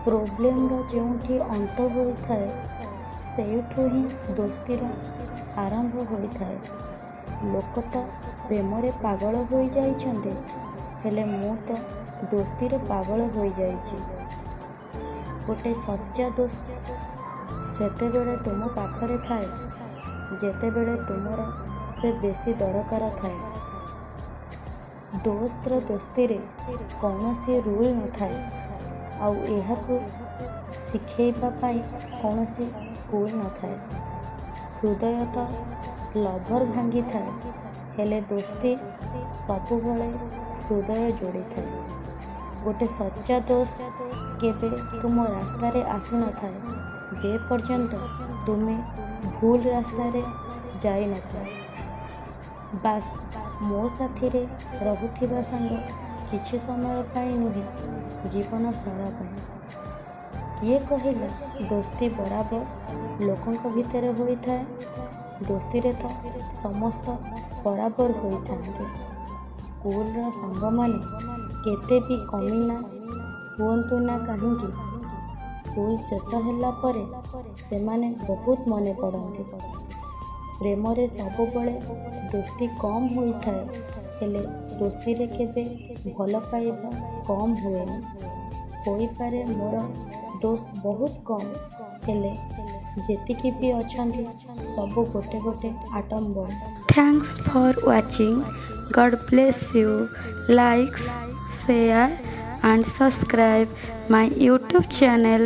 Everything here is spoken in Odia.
ପ୍ରୋବ୍ଲେମର ଯେଉଁଠି ଅନ୍ତ ହୋଇଥାଏ, ସେଇଠୁ ହିଁ ଦୋସ୍ତିର ଆରମ୍ଭ ହୋଇଥାଏ। ଲୋକ ତ ପ୍ରେମରେ ପାଗଳ ହୋଇଯାଇଛନ୍ତି, ହେଲେ ମୁଁ ତ ଦୋସ୍ତିରେ ପାଗଳ ହୋଇଯାଇଛି। ଗୋଟେ ସଚ୍ଚା ଦୋସ୍ତ ସେତେବେଳେ ତୁମ ପାଖରେ ଥାଏ, ଯେତେବେଳେ ତୁମର ସେ ବେଶୀ ଦରକାର ଥାଏ। ଦୋସ୍ତର ଦୋସ୍ତିରେ କୌଣସି ରୁଲ୍ ନଥାଏ, ଆଉ ଏହାକୁ ଶିଖେଇବା ପାଇଁ କୌଣସି ସ୍କୁଲ ନଥାଏ। ହୃଦୟ ତ ଲଭର ଭାଙ୍ଗିଥାଏ, ହେଲେ ଦୋସ୍ତି ସବୁବେଳେ ହୃଦୟ ଯୋଡ଼ିଥାଏ। ଗୋଟେ ସଚ୍ଚା ଦୋସ୍ତ କେବେ ତୁମ ରାସ୍ତାରେ ଆସିନଥାଏ, ଯେ ପର୍ଯ୍ୟନ୍ତ ତୁମେ ଭୁଲ ରାସ୍ତାରେ ଯାଇନଥାଅ। ବାସ୍, ମୋ ସାଥିରେ ରହୁଥିବା ସାଙ୍ଗ କିଛି ସମୟ ପାଇଁ ନୁହେଁ, ଜୀବନ ସାରା ପାଇଁ। କିଏ କହିଲା ଦୋସ୍ତି ବରାବର ଲୋକଙ୍କ ଭିତରେ ହୋଇଥାଏ? ଦୋସ୍ତିରେ ତ ସମସ୍ତ ବରାବର ହୋଇଥାନ୍ତି। ସ୍କୁଲର ସାଙ୍ଗମାନେ କେତେ ବି କମିନା ହୁଅନ୍ତୁ ନା କାହିଁକି, ସ୍କୁଲ ଶେଷ ହେଲା ପରେ ସେମାନେ ବହୁତ ମନେ ପଡ଼ନ୍ତି। ପ୍ରେମରେ ସବୁବେଳେ ଦୋସ୍ତି କମ୍ ହୋଇଥାଏ, ହେଲେ ଦୋସ୍ତିରେ କେବେ ଭଲ ପାଇବା କମ୍ ହୁଏନି। ହୋଇପାରେ ମୋର ଦୋସ୍ତ ବହୁତ କମ୍, ହେଲେ ଯେତିକି ବି ଅଛନ୍ତି, ସବୁ ଗୋଟେ ଗୋଟେ atom bomb. Thanks for watching. God bless you. Likes, share and subscribe my YouTube channel.